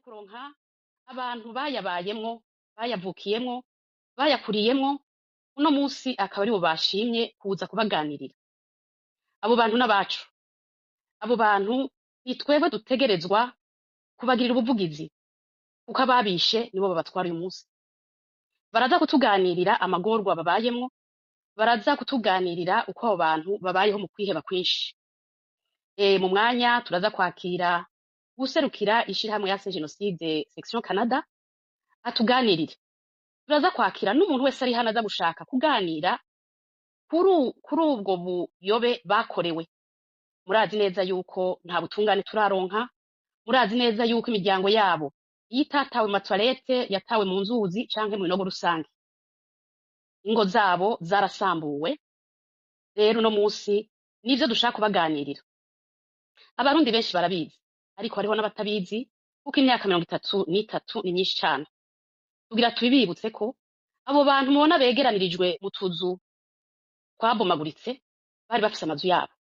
Kuronka abantu bayabayemwo, bayavukiyemwo, bayakuriyemwo, uno musi akaba aribo bashimye kuza kubaganirira. Abo bantu n'abacu. Abo bantu ni twebwe dutegerezwa kubagirira ubuvugizi, kuko ababishe nibo babatwara uyu musi. Baraza kutuganirira amagorwa babayemwo, baraza kutuganirira uko abo bantu babayeho mu kwiheba kwinshi. Mu mwanya turaza kwakira uwuserukira ishirahamwe yase Jenoside section Canada atuganirire. Turaza kwakira n'umuntu wese ari hano aza gushaka kuganira kuri ubwo buyobe bakorewe. Murazi neza yuko nta butungane turaronka, murazi neza yuko imiryango yabo iyo itatawe mu ma toilettes yatawe mu nzuzi canke mu binogo rusange. Ingo zabo zarasambuwe. Rero uno musi nivyo dushaka kubaganirira. Abarundi benshi barabizi, ariko hariho n'abatabizi, kuko imyaka 33 ni myinshi cane. Tugira tubibibutse ko abo bantu mubona begeranirijwe mu tuzu twabomaguritse bari bafise amazu yabo.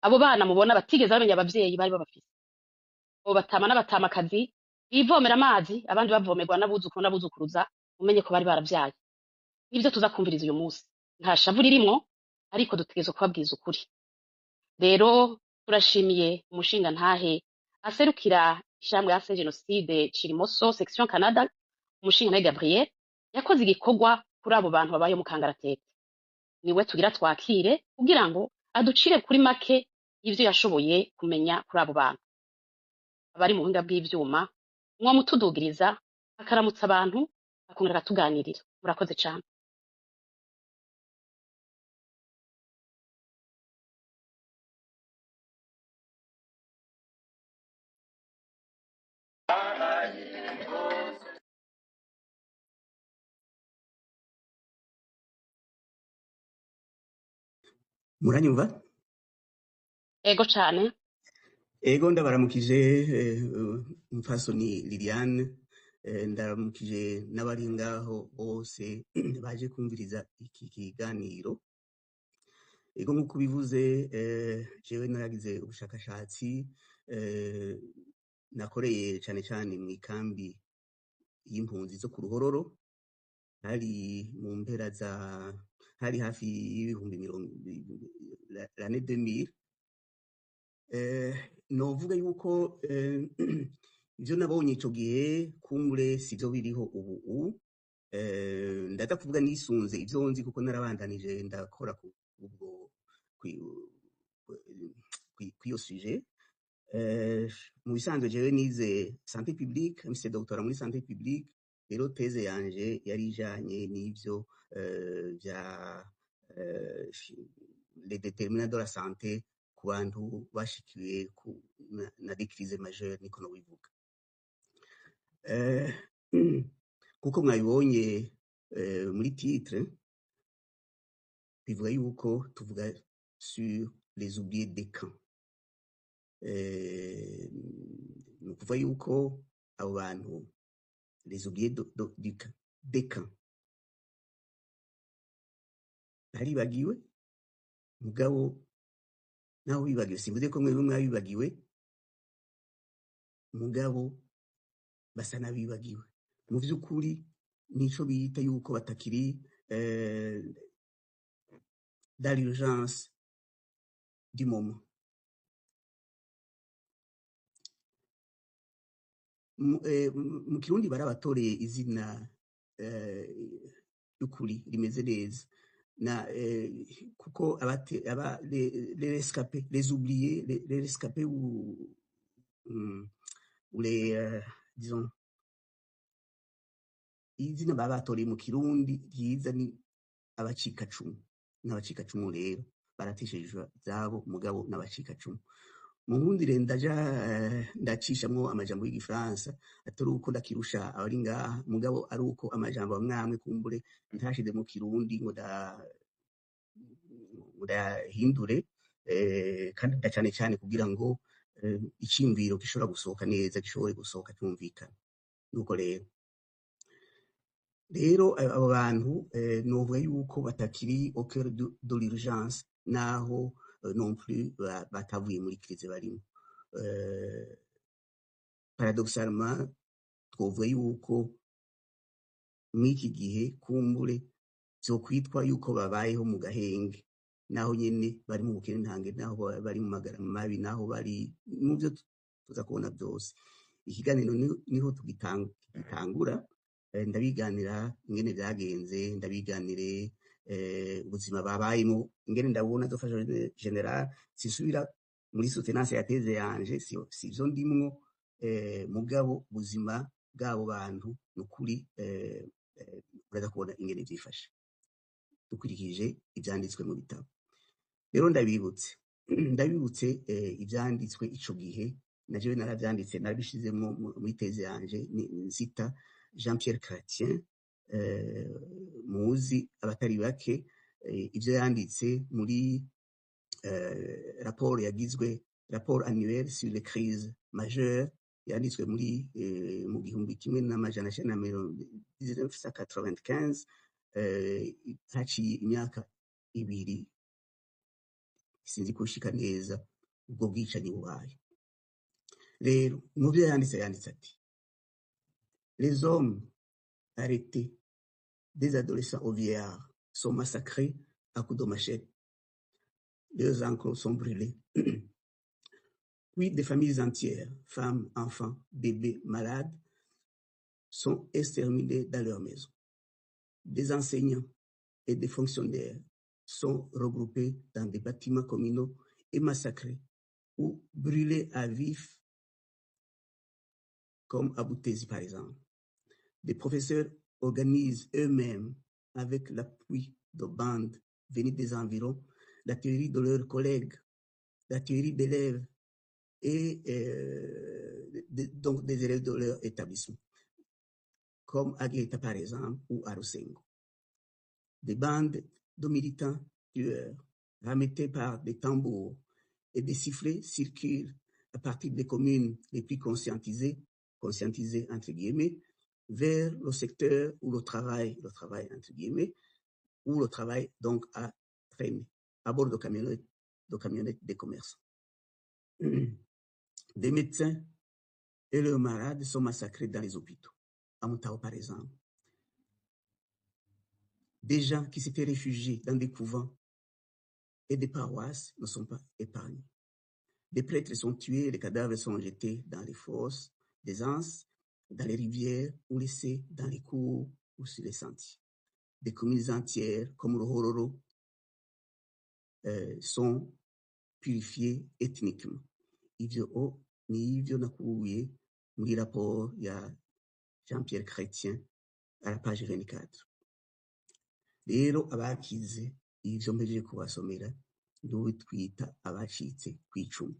Abo bana mubona batigeze bamenya abavyeyi bari babafise. Abo batama n'abatamakazi bivomera amazi, abandi bavomerwa n'abuzukuru n'abuzukuruza, umenye ko bari baravyaye. Nivyo tuza kumviriza uyu musi. Nta shavu ririmwo, ariko dutegerezwa kubabwiza ukuri. Rero turashimiye umushingantahe aserukira ishirahamwe yase Jenoside Cirimoso section Canada, umushingantahe Gabriel, yakoze igikorwa kuri abo bantu babayeho mu kangaratete. Niwe tugira twakire kugira ngo aducire kuri make ivyo yashoboye kumenya kuri abo bantu. Abari mu buhinga bw'ivyuma, mwomutudugiriza akaramutsa abantu, akongera akatuganirira. Murakoze cane. Muranyumva? Ego cane. Ego, ndabaramukije, umupfasoni Liliane, ndaramukije n'abari ngaho bose baje kumviriza iki kiganiro. Ego, nk'uko ubivuze, jewe naragize ubushakashatsi, nakoreye cane cane mw'ikambi y'impunzi zo ku Ruhororo, hari mu mpera za hari hafi y'ibihumbi mirongo l'année 2000. Novuga yuko ivyo nabonye ico gihe kumbure sivyo biriho ubu. Ndaza kuvuga nisunze ivyo nzi, kuko narabandanije ndakora ku ubwo kw'iyo sujet. Mu bisanzwe jewe nize santé publique, mfise doctorat muri santé publique. Rero thèse yanje yari ijanye n'ivyo vya les déterminants de la santé ku bantu bashikiwe na des crises majeures, niko nobivuga. Kuko mwabibonye muri titre, bivuga yuko tuvuga sur les oubliés des camps. Ni ukuvuga yuko abo bantu, les oubliés du camp, des camps, baribagiwe. Mugabo naho bibagiwe, simvuze ko mwebwe mwabibagiwe, mugabo basa n'abibagiwe mu vy'ukuri. Nico bita yuko batakiri dans l'urgence du moment. Mu Kirundi barabatoreye izina ry'ukuri rimeze neza na kuko abate aba les rescapés, les oubliés, les rescapés ou les disons izina baba batoreye mu Kirundi ryiza ni abacikacumu. N'abacikacumu rero barateshejwe zabo, mugabo n'abacikacumu. Mu nkundire ndaja ndacishamwo amajambo y'Igifaransa, atari uko ndakirusha abari ngaha, mugabo ari uko amajambo amwe amwe kumbure ntashize mu Kirundi ngo ndahindure, kandi nda cane cane kugira ngo iciyumviro gishobora gusohoka neza, gishobore gusohoka cyumvikana. Nuko rero abo bantu, novuga yuko batakiri au cœur de l'urgence, naho non plus batavuye muri crise barimo. Paradoxalement, twovuga yuko mw'iki gihe kumbure vyokwitwa yuko babayeho mu gahenge, naho nyene bari mu bukene ntange, naho bari mu magara mabi, naho bari mu vyo tuza kubona vyose. Ikiganiro niho tugitangura, ndabiganira ingene vyagenze, ndabiganire ubuzima babayemo ingene ndabona de façon générale. Sisubira muri soutenance ya thèse yanje, sivyo ndimwo, mugabo ubuzima bw'abo bantu nukuri uraza kubona ingene vyifashe dukurikije ivyanditswe mu bitabo. Rero ndabibutse ivyanditswe ico gihe, na jewe naravyanditse, narabishizemwo muri thèse yanje, nzita Jean Pierre Chrétien, muzi abatari bake, ivyo yanditse muri rapport yagizwe, rapport annuel sur les crises majeures, yanditswe muri mu 1995, haciye imyaka 2, sinzi kushika neza, ubwo bwicanyi bubaye. Rero mu byo yanditse, yanditse ati: "Les hommes arrêtés, des adolescents aux vieillards, sont massacrés à coups de machette. Leurs enclos sont brûlés. Puis des familles entières, femmes, enfants, bébés, malades, sont exterminés dans leur maison. Des enseignants et des fonctionnaires sont regroupés dans des bâtiments communaux et massacrés ou brûlés à vif, comme à Butezi par exemple. Des professeurs organisent eux-mêmes, avec l'appui de bandes venues des environs, la tuerie de leurs collègues, la tuerie d'élèves et donc des élèves de leur établissement, comme à Geta par exemple ou à Rusengo. Des bandes de militants tueurs, ramettés par des tambours et des sifflets, circulent à partir des communes les plus conscientisées, conscientisées entre guillemets, vers le secteur où le travail entre guillemets, où le travail donc a traîné, à bord de camionnettes des commerçants. Des médecins et leurs malades sont massacrés dans les hôpitaux, à Mutaho par exemple. Des gens qui s'étaient réfugiés dans des couvents et des paroisses ne sont pas épargnés. Des prêtres sont tués, les cadavres sont jetés dans les fosses des anses, dans les rivières ou laissés dans les cours ou sur les sentiers. Des communes entières, comme le Hororo, sont purifiées ethniquement." Ivyo o ni ivyo nakuye muri rapport ya Jean-Pierre Chrétien à la page 24. Rero abakize ivyo mpejeje kubasomera nibo twita abacitse kw'icumu.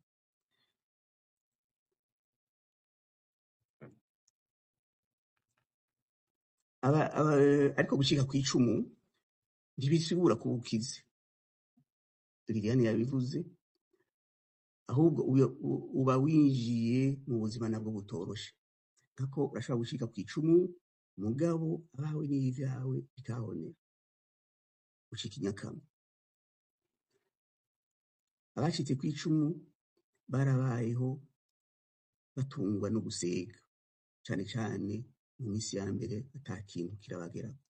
Ariko gucika kw'icumu ntibisigura kuba ukize. Liliane yabivuze, ahubwo uba winjiye mu buzima nabwo butoroshe, kako urashobora gucika kw'icumu mugabo abawe n'ivyawe bikahonera, ucika inyakama. Abacitse kw'icumu barabayeho batungwa no gusega, cane cane mu misi ya mbere ata kintu kirabagerako.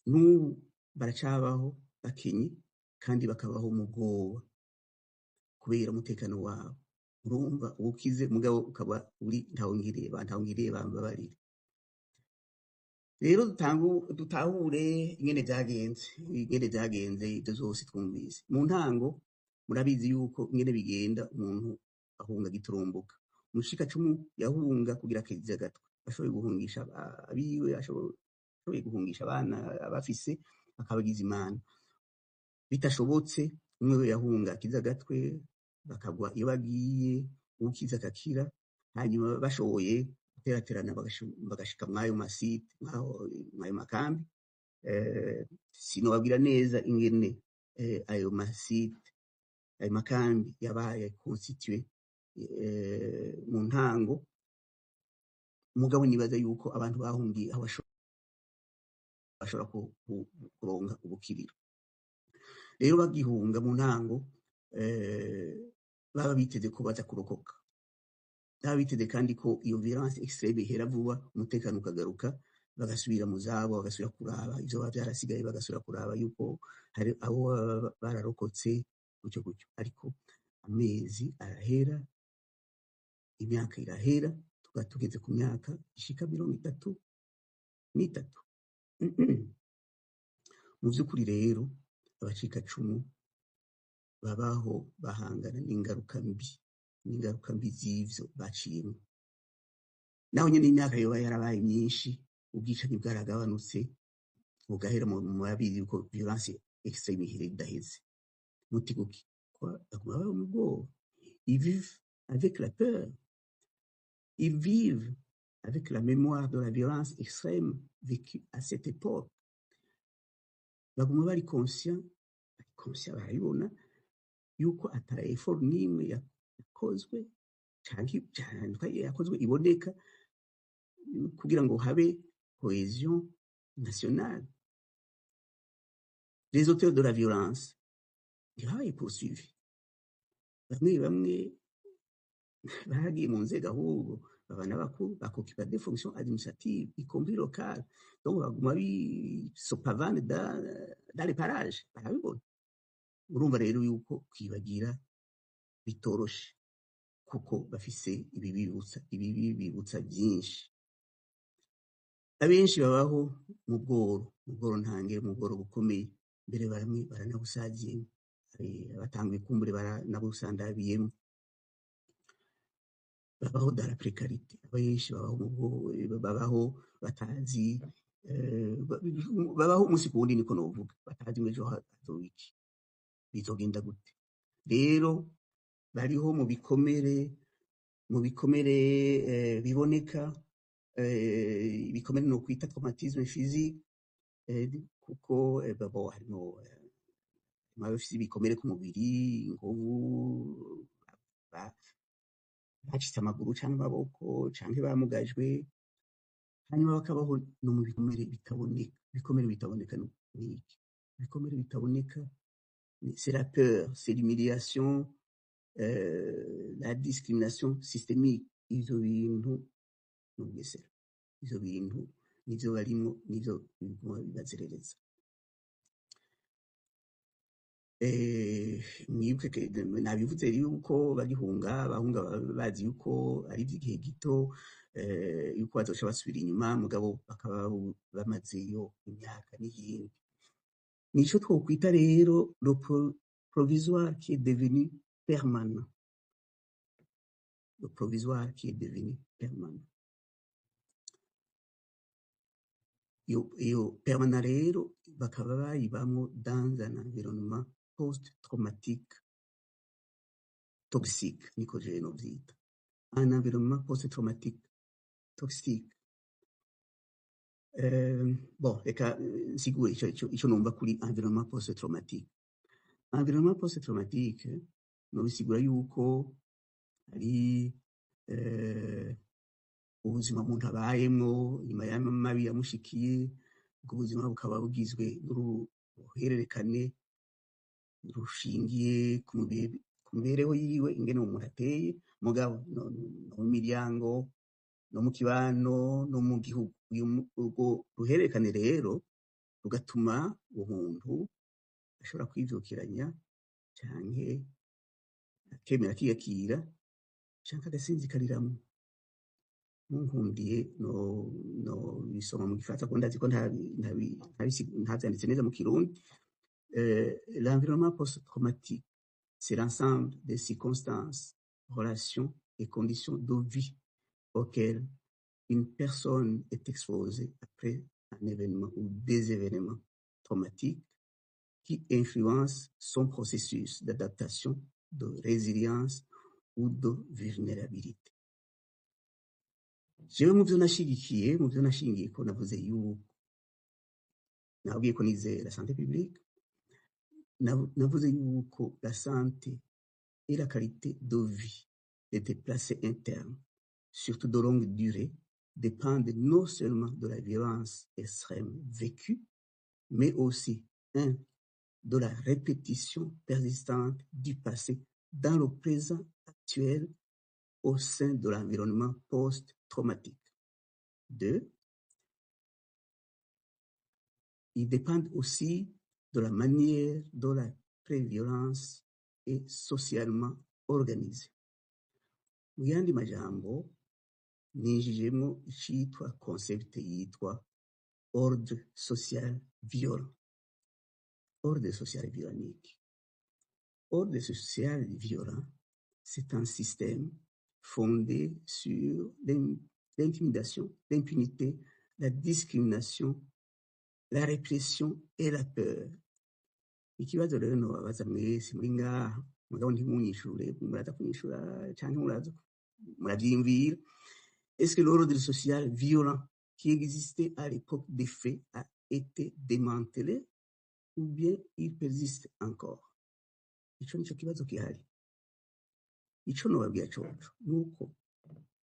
N'ubu baracabaho bakenye kandi bakabaho mu bwoba kubera umutekano wabo. Urumva ukize mugabo ukaba uri ntawongireba, ntawongireba, mbabarire. Rero dutahure ingene vyagenze, ivyo vyose twumvise. Mu ntango murabizi yuko ingene bigenda, umuntu ahunga giturumbuka. Umushikacumu yahunga kugira akize agatwe, ashoboye guhungisha abiwe, ashoboye guhungisha abana abafise, akabagiza Imana. Bitashobotse, umwe we yahunga akiza agatwe, bakagwa iyo bagiye, ukiza akakira, hanyuma bashoboye guteraterana bagashika mw'ayo masite, mw'ayo makambi. Sinobabwira neza ingene ayo masite, ayo makambi yabaye constitué mu ntango, mugabo nibaza yuko abantu bahungiye aho bashobora kuronka ubukiriro. Rero bagihunga mu ntango, baba biteze ko baza kurokoka. Baba biteze kandi ko iyo violence extrême ihera vuba, umutekano ukagaruka, bagasubira mu zabo, bagasubira kuraba ivyo baba vyarasigaye, bagasubira kuraba yuko hari abo baba bararokotse, gutyo gutyo. Ariko amezi arahera, imyaka irahera, tukaba tugeze ku myaka ishika 33. Mu vy'ukuri rero, abacikacumu babaho bahangana n'ingaruka mbi z'ivyo baciyemwo. Naho nyene imyaka yoba yarabaye myinshi, ubwicanyi bwaragabanutse, bugahera, murabizi yuko violence extrême ihera idaheze. Muti kuki? Baguma baba mu bwoba. Ils vivent avec la peur, ils vivent avec la mémoire de la violence extrême vécue à cette époque. Baguma bari conscient, bari conscient, barabibona yuko ata effort n'imwe yakozwe canke yakozwe iboneka kugira ngo habe cohésion nationale. Les auteurs de la violence ntibabaye poursuivis. Bamwe bamwe baragiye mu nzego, ahubwo baba n'abakuru, bakokipa des fonctions administratives, y compris locales. Donc baguma se pavanent dans les parages, barabibona. Urumva rero yuko kwibagira bitoroshe, kuko bafise ibibibutsa byinshi. Abenshi babaho mu bworo ntange, mu bworo bukomeye mbere, bamwe baranabusaziyemo, abatanguye kumbure baranabusandabiyemo. Babaho dans la précarité. Abenshi babaho mu bworo, babaho batazi, babaho umunsi ku wundi, niko novuga, batazi ngo ejo hazoba iki, bizogenda gute. Rero bariho mu bikomere biboneka, ibikomere no kwita traumatisme physique, kuko babo harimo abafise ibikomere ku mubiri, inkovu, bacitse amaguru canke amaboko canke bamugajwe. Hanyuma bakabaho no mu bikomere bitaboneka. Ibikomere bitaboneka ni iki? Ibikomere bitaboneka, c'est la peur, c'est l'humiliation, la discrimination systémique. Ivyo bintu n'ubugesera, ivyo bintu nivyo barimwo, nivyo biguma bibazerereza. Mwibuke nabivuze yuko bagihunga, bahunga bazi yuko ari ivy'igihe gito, yuko bazoca basubira inyuma, mugabo bakaba bamazeyo imyaka n'iyindi. Nico twokwita rero le provisoire qui est devenu permanent, le provisoire qui est devenu permanent. Iyo permanent rero bakaba bayibamwo dans un environnement post-traumatique toxique, niko jewe novyita, un environnement post-traumatique toxique. Bon, reka nsigure ico numva kuri environnement post-traumatique. Environnement post-traumatique nobisigura yuko ari ubuzima umuntu abayemwo nyuma y'amabi yamushikiye. Ubwo buzima bukaba bugizwe n'uruhererekane rushingiye ku mibereho yiwe, ingene umuntu ateye, mugabo no mu miryango, no mu kibano, no mu gihugu. Urwo ruhererekane rero rugatuma uwo muntu ashobora kwivyukiranya, canke akemera akiyakira, canke agasinzikariramwo. Munkundiye no bisoma mu Gifaransa, kuko ndazi ko ntavyanditse neza mu Kirundi. L'environnement post-traumatique, c'est l'ensemble des circonstances, relations et conditions de vie auxquelles une personne est exposée après un événement ou des événements traumatiques qui influencent son processus d'adaptation, de résilience ou de vulnérabilité. Jewe mu vyo nashigikiye, mu vyo nashingiye ko navuze yuko, nabwiye ko nize la santé publique, navuze yuko la santé et la qualité de vie des déplacés internes, surtout de longue durée, dépendent non seulement de la violence extrême vécue, mais aussi, un, de la répétition persistante du passé dans le présent actuel. au sein de l'environnement post-traumatique. Deux, ils dépendent aussi de la manière dont la préviolence est socialement organisée. Mu yandi majambo, ninjijemwo icitwa concept yitwa ordre social violent. Ordre social violent ni iki? Ordre social violent, c'est un système fondé sur l'intimidation, l'impunité, la discrimination, la répression et la peur. Ikibazo rero nobabaza mwese muri ngaha, mugabo ntimunyishure, muraza kunyishura canke muraza muravyiyumvira: est-ce que l'ordre social violent qui existait à l'époque des faits a été démantelé ou bien il persiste encore? Ico nico kibazo gihari. Ico nobabwira coco nuko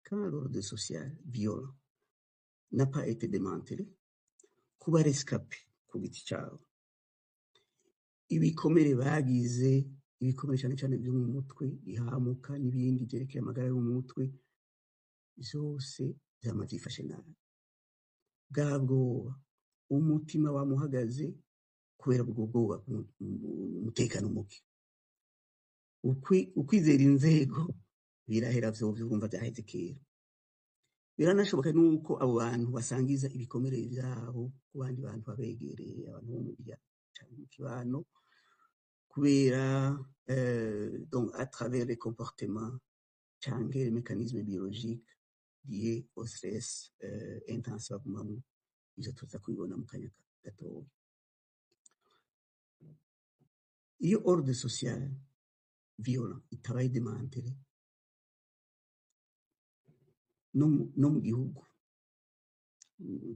quand l'ordre social violent n'a pas été démantelé, kuba rescapé ku giti cabo, ibikomere bagize, ibikomere cane cane vyo mu mutwe, ihahamuka n'ibindi vyerekeye amagara yo mu mutwe, vyose vyama vyifashe nabi. Bwa bwoba, umutima wamuhagaze kubera ubwo bwoba, umutekano muke, ukwizera inzego birahera, vyovyo urumva vyaheze kera. Biranashoboka nuko abo bantu basangiza ibikomere vyabo ku bandi bantu babegereye, abantu bo mu miryango canke mu kibano, kubera donc à travers les comportements canke les mécanismes biologiques liés au stress intense bagumamwo. Ivyo tuza kubibona mu kanya gatoya. Iyo ordre social violent itabaye démantelé, no mu gihugu,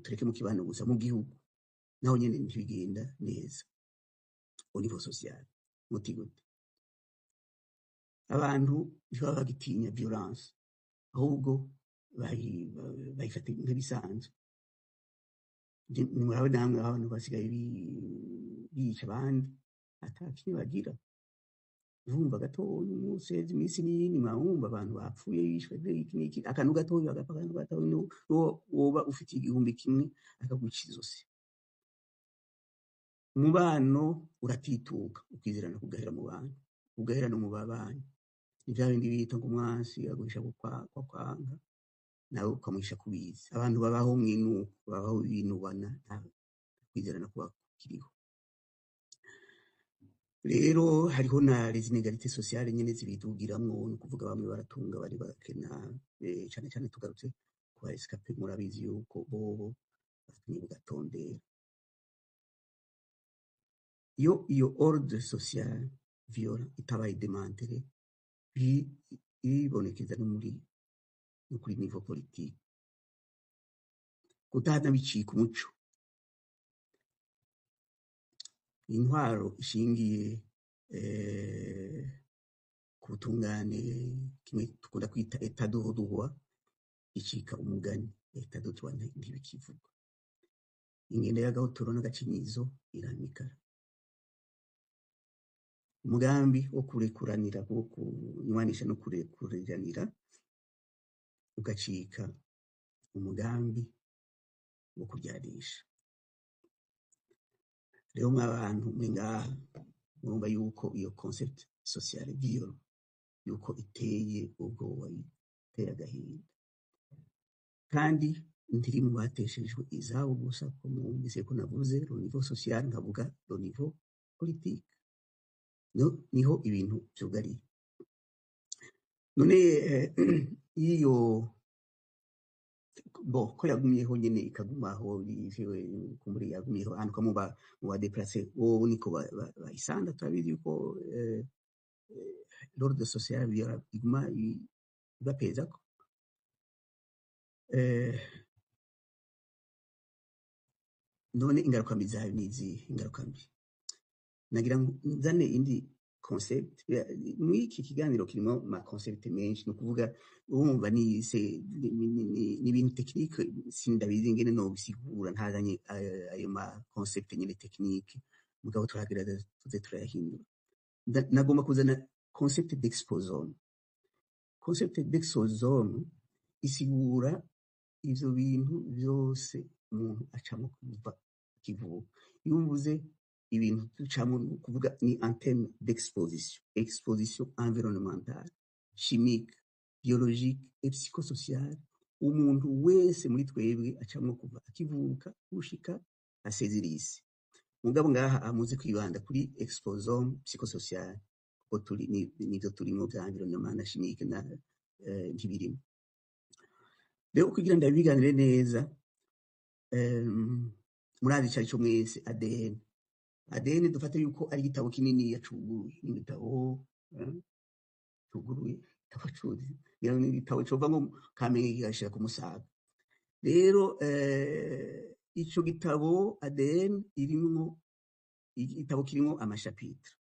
tureke mu kibano gusa, mu gihugu naho nyene ntibigenda neza au niveau social. Muti gute? Abantu ntibaba bagitinya violence, ahubwo bayifata nk'ibisanzwe. Nimurabe namwe, abantu basigaye bica abandi ata kimwe bagira. Urumva gatoya umunsi heze iminsi n'iyindi, mwumva abantu bapfuye, bishwe n'iki n'iki, akantu gatoya bagapfa, akantu gatoya, woba ufite 1000 akaguca izosi. Umubano uratituka, ukizerana kugahera mu bantu, ugahera no mu babanyi. Ni vya bindi bita ngo umwansi aguhisha kwa kwanga, nawe ukamuhisha kubizi. Abantu babaho mwinuko, babaho binubana, nta kwizerana kuba kiriho. Rero hariho na les inégalités sociales nyene zibidugiramwo, ni ukuvuga bamwe baratunga, bari barakena, cane cane tugarutse ku ba rescapés, murabizi yuko bobo batumye bugatondera. Iyo iyo ordre social violent itabaye démantelé, iribonekeza no kuri niveau politique. Kudahana bicika umuco. Intwaro ishingiye ku butungane, kimwe dukunda kwita état de droit, icika umugani. État de droit ntibikivugwa. Ingendo y'agahotoro n'agacinyizo iramikara. Umugambi wo kurekuranira, wo kunywanisha no kurekuriranira, ugacika umugambi wo kuryarisha. Rero mw'abantu mwe ngaha, murumva yuko iyo concept sociale violent yuko iteye ubwoba, iteye agahinda, kandi ntiri mu bateshejwe izabo gusa, ko mwumvise ko navuze le niveau social, nkavuga le niveau politique, no, niho ibintu vyugariye. None iyo bo ko yagumyeho nyene, ikagumaho jewe kumbure yagumyeho ahantu mu ba déplacés wowe niko bayisanga. Turabizi yuko l'ordre social iguma ibapezako. None ingaruka mbi zayo ni izihe? Ingaruka mbi, nagira ngo nzane indi concept. Muri iki kiganiro kirimo ma concept menshi, ni ukuvuga urumva ni se ni ibintu technique, sindabizi ingene nobisigura ntazanye ayo ma concept nyene technique, mugabo turagerageza tuze turayahindura. Nagomba kuzana concept d'exposome. Concept d'exposome isigura ivyo bintu vyose umuntu acamwo kuva akivuka. Iyo mvuze ibintu ducamwo, ni ukuvuga ni en terme d'exposition, exposition environnementale, chimique, biologique et psychosociale, umuntu wese muri twebwe acamwo kuva akivuka gushika asezera isi. Mugabo ngaha amuze kwibanda kuri exposome psychosociale, kuko turi nivyo turimo vya environnement na chimique na ntibirimo. Rero kugira ndabiganire neza, murazi ico arico mwese, ADN. ADN dufate yuko ari igitabo kinini cuguruye, ni igitabo cuguruye, igitabo cuzuye, ngira ngo ni igitabo cova nko Kamenge kigashira ku Musaga. Rero ico gitabo ADN irimwo igitabo kirimwo amachapitre,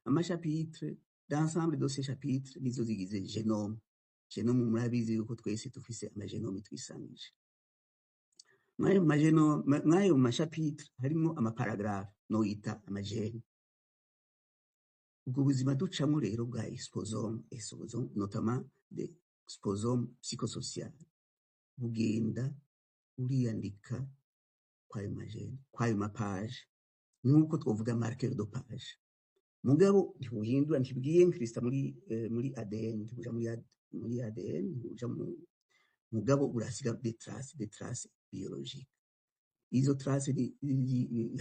amachapitre, d'ensemble de ces chapitres nizo zigize génome. Génome, murabizi yuko twese dufise amagénome twisangije. Mw'ayo magénome, mw'ayo machapitre harimwo amaparagraphe noyita amagène. Ubwo buzima ducamwo rero bwa exposome, exposome notamment de exposome psychosocial, bugenda uriyandika kwayo magène, kwayo mapage, nk'uko twovuga marqueur de page. Mugabo ntibuhindura, ntibwiye muri muri ADN, ntibuja muri ADN, ntibuja mu, mugabo urasiga des traces, des traces biologiques. Izo traces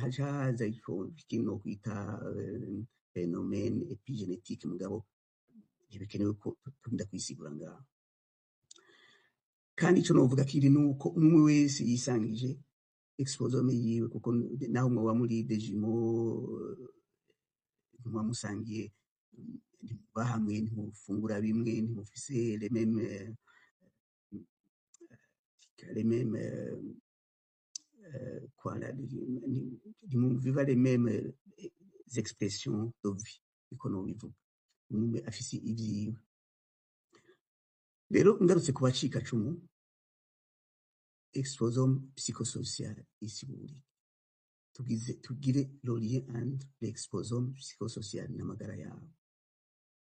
haca haza ico kintu kwita phénomène épigénétique, mugabo ntibikenewe ko turinda kwisigura ngaho. Kandi ico novuga kiri nuko umwe wese yisangije exposome yiwe, kuko naho mwoba muri des jumeaux, ntimuba musangiye, ntimuba hamwe, ntimufungura bimwe, ntimufise les mêmes quoi, ntimuviva les mêmes expressions de vie, niko nobivuga. Umwe afise ivyiwe. Rero ngarutse ku bacikacumu, exposome psychosocial isigura iki? Tugize tugire le lien entre l'exposome psychosocial n'amagara yabo.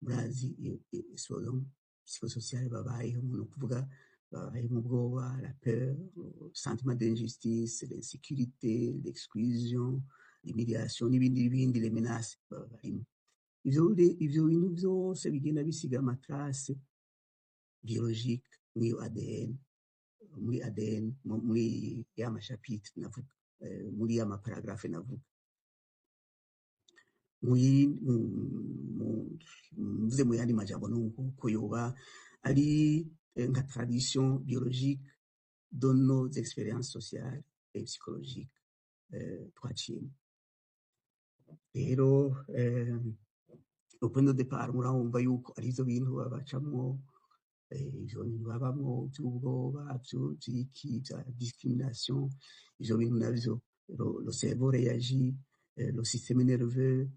Murazi iyo exposome psychosocial babayeho, ni ukuvuga babayeho mu bwoba, la peur, sentiment d'injustice, l'insécurité, l'exclusion, l'humiliation n'ibindi n'ibindi, les menaces baba barimo. Ivyo bintu vyose bigenda bisiga amatrace biologique muri ADN, muri ADN, muri ya machapitre navuga, muri ya maparagraphe navuga. Mvuze mu yandi majambo, nuko yoba ari nka tradition biologique de nos expériences sociales et psychologiques twaciyemo. Rero au point de départ, murumva yuko ari ivyo bintu babacamwo, ivyo bintu babamwo vy'ubwoba, vy'iki, vya discrimination. Ivyo bintu navyo, le cerveau réagit, le système nerveux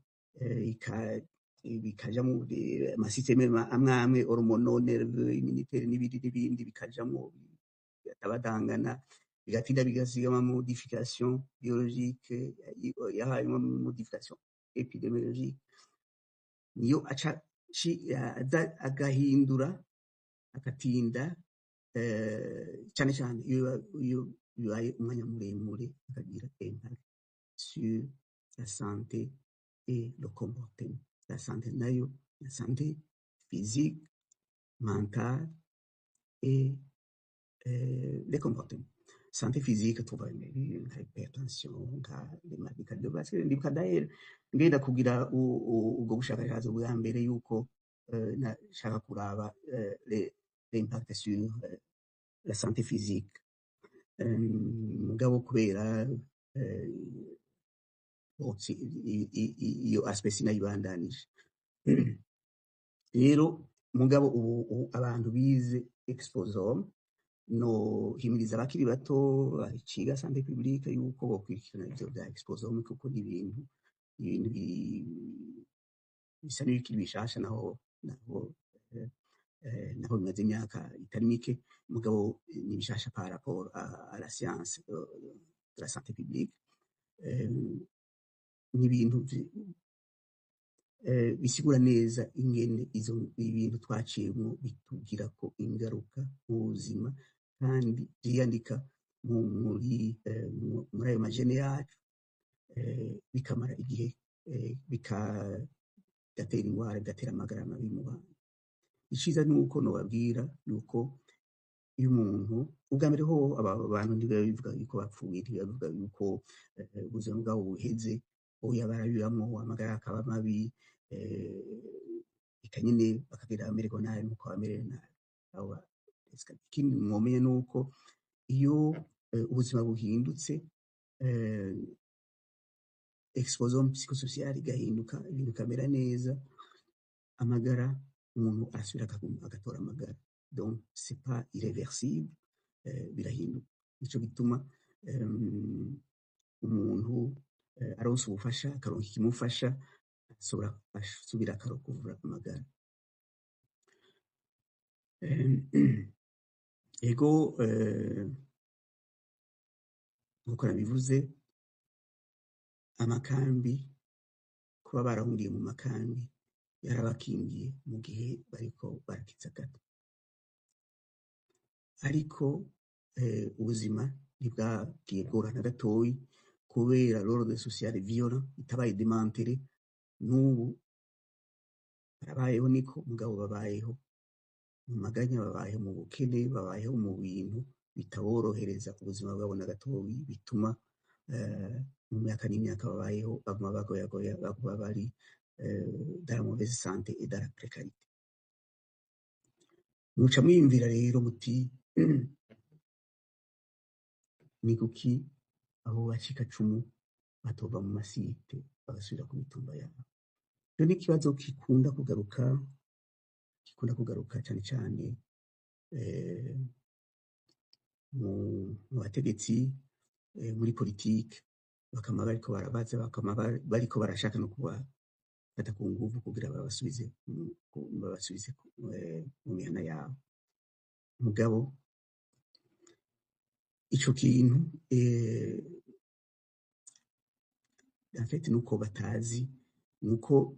bikajamwo amasystème amwe amwe hormonaux, nerveux, immunitaire n'ibindi n'ibindi, bikajamwo bigatabadangana, bigatinda bigasiga ama modification biologique, yabayemo modification épidémiologique, niyo aca aza agahindura, agatinda, cyane cyane iyo bibaye umwanya muremure, akagira impact sur la santé et le comportement. La santé nayo, la santé physique, mentale et les comportements. Santé physique tuva nka hypertension, nka les maladies cardiovasculaires. Ndibuka d'ailleurs ngenda kugira ubwo bushakashatsi bwa mbere yuko nashaka kuraba l'impact sur la santé physique. Mugabo kubera bon, iyo aspect sinayibandanije. Rero mugabo ubu abantu bize exposome, no himiriza abakiri bato baciga santé publique yuko bokurikirana ivyo vya exposome, kuko ni ibintu bisa n'ibikiri bishasha, naho bimaze imyaka itari mike, mugabo ni bishasha par rapport à la science de la santé publique. Ni ibintu Bisigura neza ingene izo ibintu twaciyemwo bitugirako ingaruka mu buzima, kandi vyiyandika muri ayo ma gènes yacu, bikamara igihe, bigatera ingwara, bigatera amagara mabi mu bantu. Iciza nuko nobabwira yuko iyo umuntu, ubwa mbere ho, aba bantu ntibiba bivuga yuko bapfuye, ntibiba bivuga yuko ubuzima bwabo buheze. Oya, barabibamwo, amagara akaba mabi, eka nyene bakagira bamererwa nabi nkuko bamerewe nabi abo. Ikindi mwomenya nuko iyo ubuzima buhindutse, exposome psychosocial igahinduka, ibintu bikamera neza, amagara umuntu arasubira agatora amagara. Donc c'est pas irréversible, birahinduka. Nico gituma umuntu aronse ubufasha, akaronka ikimufasha, asubira akarokuvura amagara. Ego, nkuko nabivuze, amakambi, kuba barahungiye mu makambi yarabakingiye mu gihe bariko barakiza gato, ariko ubuzima ntibwagiye bworoha na gatoyi, kubera l'ordre social violent itabaye démantelé. N'ubu barabayeho niko, mugabo babayeho mu maganya, babayeho mu bukene, babayeho mu bintu bitaborohereza ubuzima bwabo na gatoyi, bituma mu myaka n'imyaka babayeho baguma bagoyagoya, baguma bari dans la mauvaise santé et dans la précarité. Muca mwiyumvira rero muti: "Ni kuki abo bacikacumu batova mu ma sites bagasubira ku mitumba yabo?" Icyo ni ikibazo gikunda kugaruka cyane cyane mu bategetsi, muri politike, bakama bariko barabaza, bakama bariko barashaka no kubafata ku nguvu kugira babasubize mu mihana yabo. Mugabo ico kintu, en fait, nuko batazi, nuko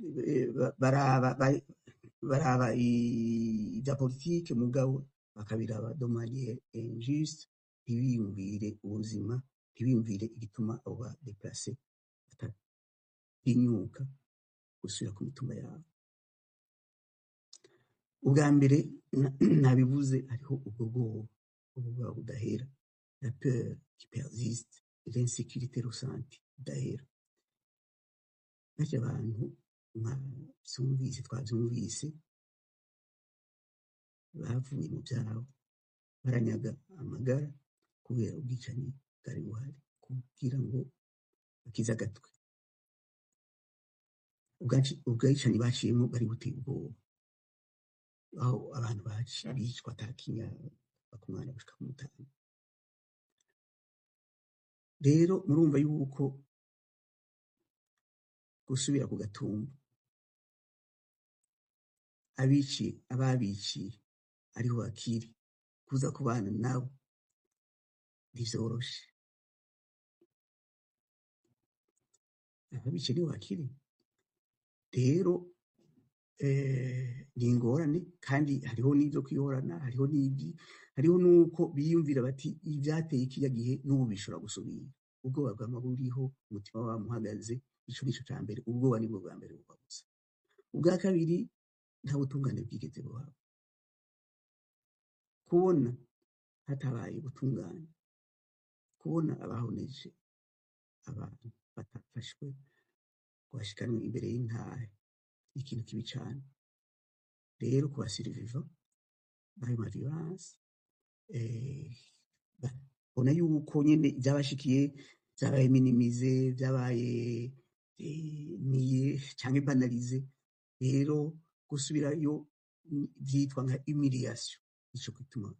baraba ibya politike, mugabo bakabiraba de manière injuste, ntibiyumvire ubuzima, ntibiyumvire igituma abo ba déplacés batatinyuka gusubira ku mitumba yabo. Ubwa mbere nabivuze, hariho ubwo bwoba, ubwo bwoba budahera, la peur qui persiste, l'insécurité ressentie idahera. Barya abantu mwavyumvise, twavyumvise, bavuye mu vyabo baranyaga amagara kubera ubwicanyi bwari buhari, kugira ngo bakize agatwe. Ubwicanyi baciyemwo bwari buteye ubwoba, aho abantu bicwa atakinya, ku mwana gushika ku mutama. Rero murumva yuko gusubira ku gatumba, abiciye, ababiciye ariho bakiri, kuza kubana nabo ntivyoroshe. Ababiciye niho bakiri. Rero ni ingorane, kandi hariho n'ivyo kwihorana, hariho n'ibyi, hariho n'uko biyumvira bati ivyateye kiriya gihe n'ubu bishobora gusubira. Ubwoba bwama buriho, umutima wama uhagaze. Ico nico ca mbere, ubwoba nibwo bwa mbere bubabuza. Ubwa kabiri, nta butungane bwigeze buhaba. Kubona hatabaye ubutungane, kubona abahoneje abantu batafashwe ngo bashikanwe imbere y'intahe, ni ikintu kibi cane. Rero ku ba survivants b'ayo ma violences, babona yuko nyene ivyabashikiye vyabaye minimisé, vyabaye nié canke banalisé. Rero gusubirayo vyitwa nka humiliation, nico gituma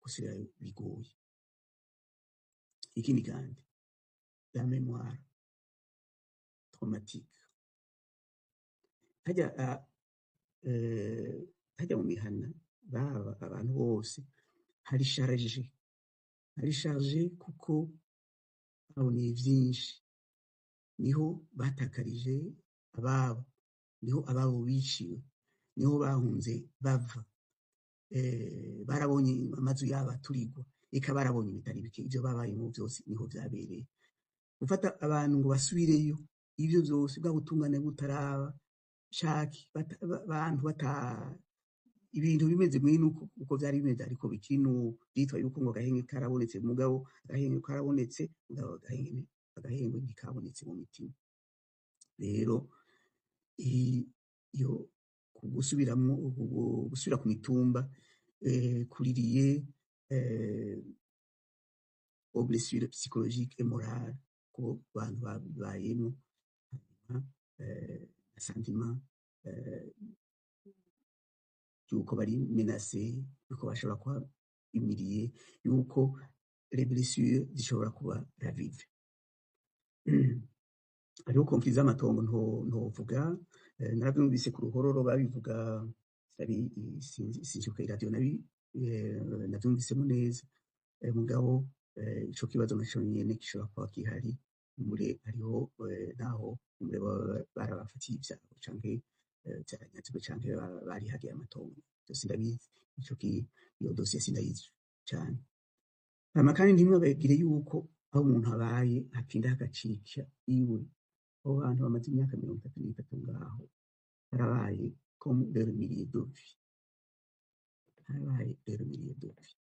gusubirayo bigoye. Ikindi kandi, la mémoire traumatique. Harya harya mu mihana baba abantu bose hari chargé, hari chargé, kuko baboneye vyinshi, niho batakarije ababo, niho Niho ababo biciwe, niho bahunze bava, barabonye amazu yabo aturigwa, eka barabonye ibitari bike. Ivyo babayemo vyose niho vyabereye. Gufata abantu ngo basubireyo, ivyo vyose bwa butungane butaraba shaki bantu bata ibintu bimeze mwene uko vyari bimeze, ariko bikiri n'ubu vyitwa yuko ngo agahenge karabonetse, mugabo agahenge karabonetse, mugabo agahenge ntikabonetse mu mitima. Rero iyo gusubiramwo, gusubira ku mitumba kuririye aux blessures psychologiques et morales ku bantu babayemwo, hanyuma na sentiment yuko bari menacés, yuko bashobora kuba humiliés, yuko les blessures zishobora kuba ravivées. Hariho conflits z'amatongo ntovuga, naravyumvise ku Ruhororo babivuga, sinzi iradiyo navyumvisemo neza, mugabo ico kibazo naco nyene gishobora kuba gihari muri hariho naho muri baba barabafatiye ivyabo canke vyaranyazwe canke barihagiye amatongo. Vyose ndabizi, ico iyo dosiye sindayizi cane. Hama kandi ntimwibagire yuko aho umuntu abaye hatinda hagacika iwe. Abo bantu bamaze imyaka 33 ngaho, harabaye comme leur milieu de vie, harabaye leur milieu de vie.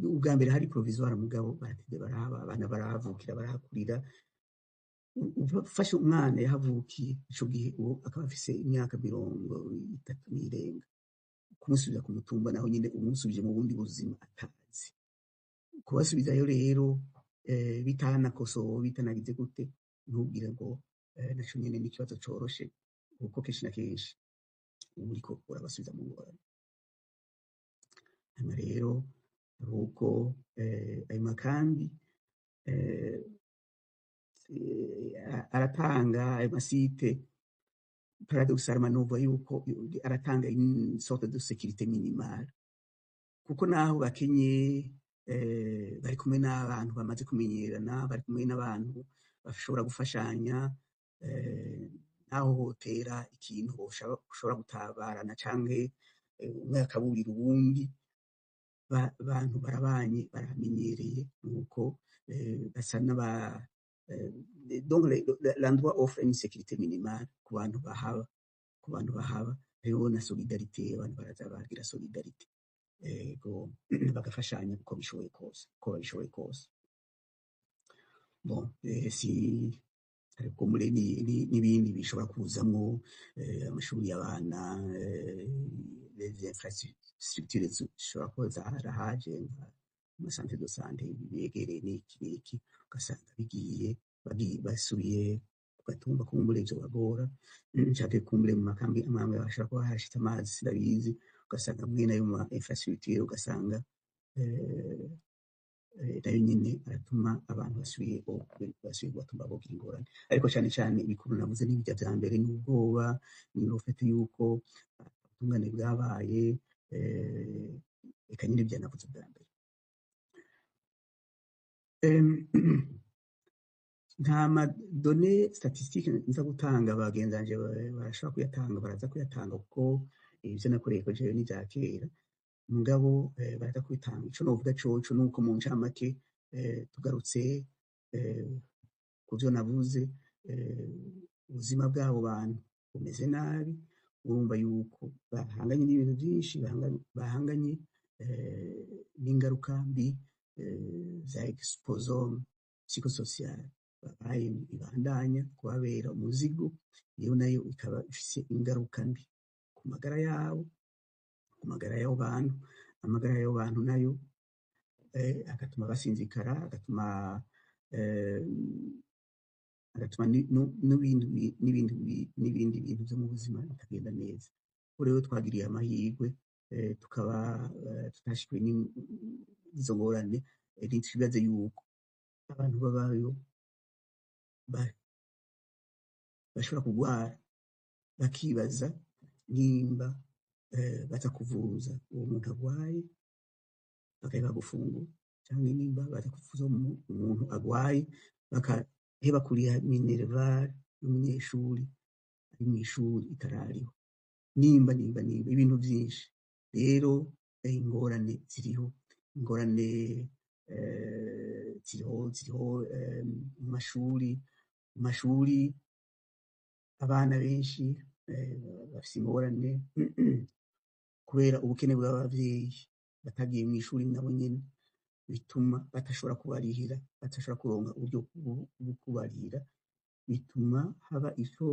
Ubwa mbere hari provisoire, mugabo baratevye barahaba, abana barahavukira, barahakurira. Ufashe umwana yahavukiye ico gihe, ubu akaba afise imyaka 30 n'irenga, kumusubiza ku mutumba naho nyine umusubije mu bundi buzima atazi. Kubasubizayo rero bitanakosowe, bitanagize gute, ntubwire ngo naco nyene ni ikibazo coroshe, kuko kenshi na kenshi uba uriko urabasubiza mu ngorane. Hanyuma rero hari uko ayo makambi aratanga ayo ma sites, paradoxalement numva yuko aratanga une sorte de sécurité minimale, kuko naho bakenye bari kumwe n'abantu bamaze kumenyerana, bari kumwe n'abantu bashobora gufashanya, naho hotera ikintu ushobora gutabarana canke umwe akaburira uwundi. Abantu barabanye, baramenyereye, nuko basa n'aba donc l'endroit offre une sécurité minimale ku bantu bahaba, ku bantu bahaba. Hariho na solidarité, abantu baraza bagira solidarité, ego, bagafashanya uko bishoboye kose, uko babishoboye kose. Bon, si ariko muri n'ibindi bishobora kuzamwo, amashuri y'abana, les infrastructures zishobora kuba zarahaje, nka centre de santé begereye n'iki n'iki, ugasanga bigiye basubiye ku gatumba, kumbure ivyo bagora canke kumbure mu makambi amwe bashobora kuba harashitse amazi, sindabizi, ugasanga mwene ayo ma infrastructure, ugasanga nayo nyene aratuma abantu basubiye kubatumba bogira ingorane. Ariko cane cane ibikuru navuze n'ibirya vya mbere n'ubwoba, ni le fait yuko ubutungane bwabaye, eka nyine ibyo navuze bwa mbere. Nta ma données statistiques nza gutanga, bagenzi banje barashobora kuyatanga, baraza kuyatanga, kuko ivyo nakoreye ko jewe n'ivya kera, mugabo baraza kubitanga. Ico novuga coco nuko mu ncamake, tugarutse ku vyo navuze, ubuzima bw'abo bantu bumeze nabi. Urumva yuko bahanganye n'ibintu byinshi, bahanganye n'ingaruka mbi za exposome psychosociale babaye, ibandanya kubabera umuzigo, iyo nayo ikaba ifise ingaruka mbi ku magara yabo, ku magara y'abo bantu. Amagara y'abo bantu nayo agatuma basinzikara, agatuma n'ibindi bintu byo mu buzima bitagenda neza. Ubu rero twagiriye amahirwe, tukaba tutashikiwe n'izo ngorane, ntitwibaze yuko abantu babayo bashobora kurwara bakibaza nimba baza kuvuza uwo muntu arwaye bakaba gufungura, cyangwa nimba baza kuvuza umuntu arwaye. Guheba kuriha minerval y'umunyeshuri ari mw'ishuri itarariho, nimba nimba nimba ibintu vyinshi. Rero ingorane ziriho, ingorane ziriho mu mashuri abana benshi bafise ingorane kubera ubukene bw'abavyeyi batagiye mw'ishuri nabo nyene, bituma badashobora kubarihira, badashobora kuronka uburyo bwo kubarihira. Bituma haba ico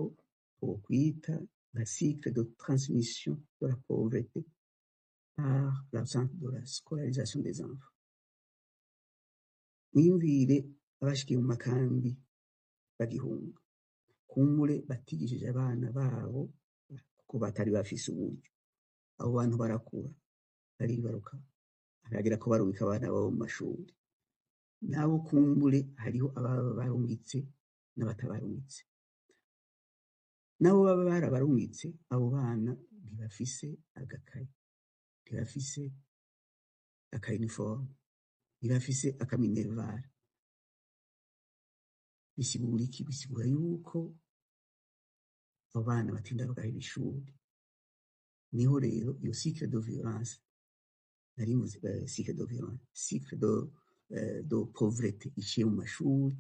twokwita nka cycle de transmission de la pauvreté par l'absence de la scolarisation des enfants. Mwiyumvire abashikiye mu makambi bagihunga, kumbure batigishije abana babo kuko batari bafise uburyo. Abo bantu barakura, baribaruka, haragera ko barungika abana babo mu mashuri. Nabo kumbure hariho ababa barungitse n'abatabarungitse. Nabo baba barabarungitse, abo bana ntibafise agakaye, ntibafise aka uniforme, ntibafise aka minerval. Bisigura iki? Bisigura yuko abo bana batinda bagaheba ishuri. Niho rero iyo cycle de violence nari mvuze, cycle de violence, cycle de pauvreté iciye mu mashuri,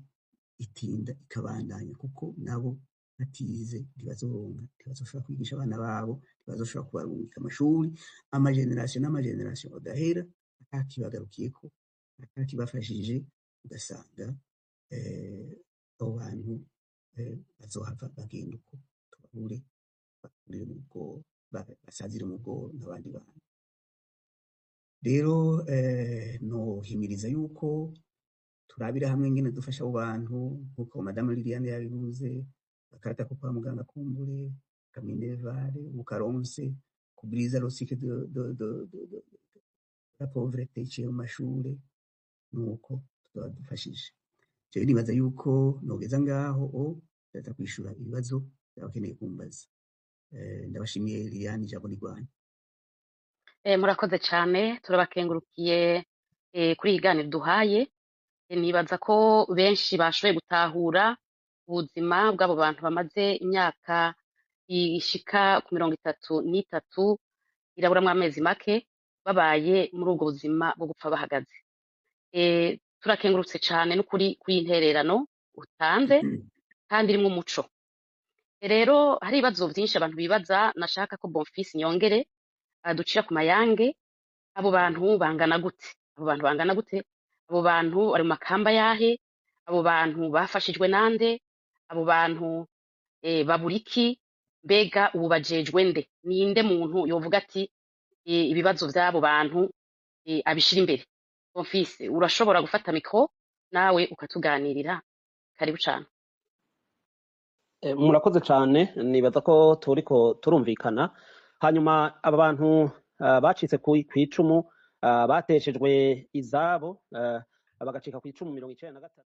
itinda ikabandanya, kuko nabo batize ntibazoronka, ntibazoshobora kwigisha abana babo, ntibazoshobora kubarungika amashuri. Ama générations n'ama générations agahera atakibagarukiyeko, atakibafashije. Ugasanga abo bantu bazohava bagenda uko, tubabure, bakurire mu bwoba, basazire mu bwoba nk'abandi bantu. Rero nohimiriza yuko turabira hamwe ingene dufasha abo bantu, nkuko Madame Liliane yabivuze, akarata ko kwa muganga, kumbure aka minerval ukaronse, kubwiza le cycle de la pauvreté iciye mu mashure, nuko tuzoba dufashije. Jewe nibaza yuko nogeza ngaho, o ndaza kwishura ibibazo abakeneye kumbaza. Ndabashimiye. Liliane, ijambo ni rwanyu. Murakoze cyane, turabakengurukiye kuri iyi ganiro duhaye. Nibaza ko benshi bashoboye gutahura ubuzima bw'abo bantu bamaze imyaka ishika ku 33 iraburamwo amezi make babaye muri ubwo buzima bwo gupfa bahagaze. Turakengurutse cane n'ukuri kw'iyi ntererano utanze kandi irimwo umuco. Rero hari ibibazo vyinshi abantu bibaza, nashaka ko Bonfils Nyongere aducira ku mayange. Abo bantu bangana gute? Abo bantu bangana gute? Abo bantu bari mu makamba yahe? Abo bantu bafashijwe nande? Abo bantu babura iki? Mbega ubu bajejwe nde? Ninde muntu yovuga ati ibibazo vy'abo bantu abishira imbere? Bonfils, urashobora gufata micro nawe ukatuganirira. Karibu cane. Murakoze cane. Nibaza ko turiko turumvikana. Hanyuma aba bantu bacitse kw'icumu, bateshejwe izabo, bagacika kw'icumu 93.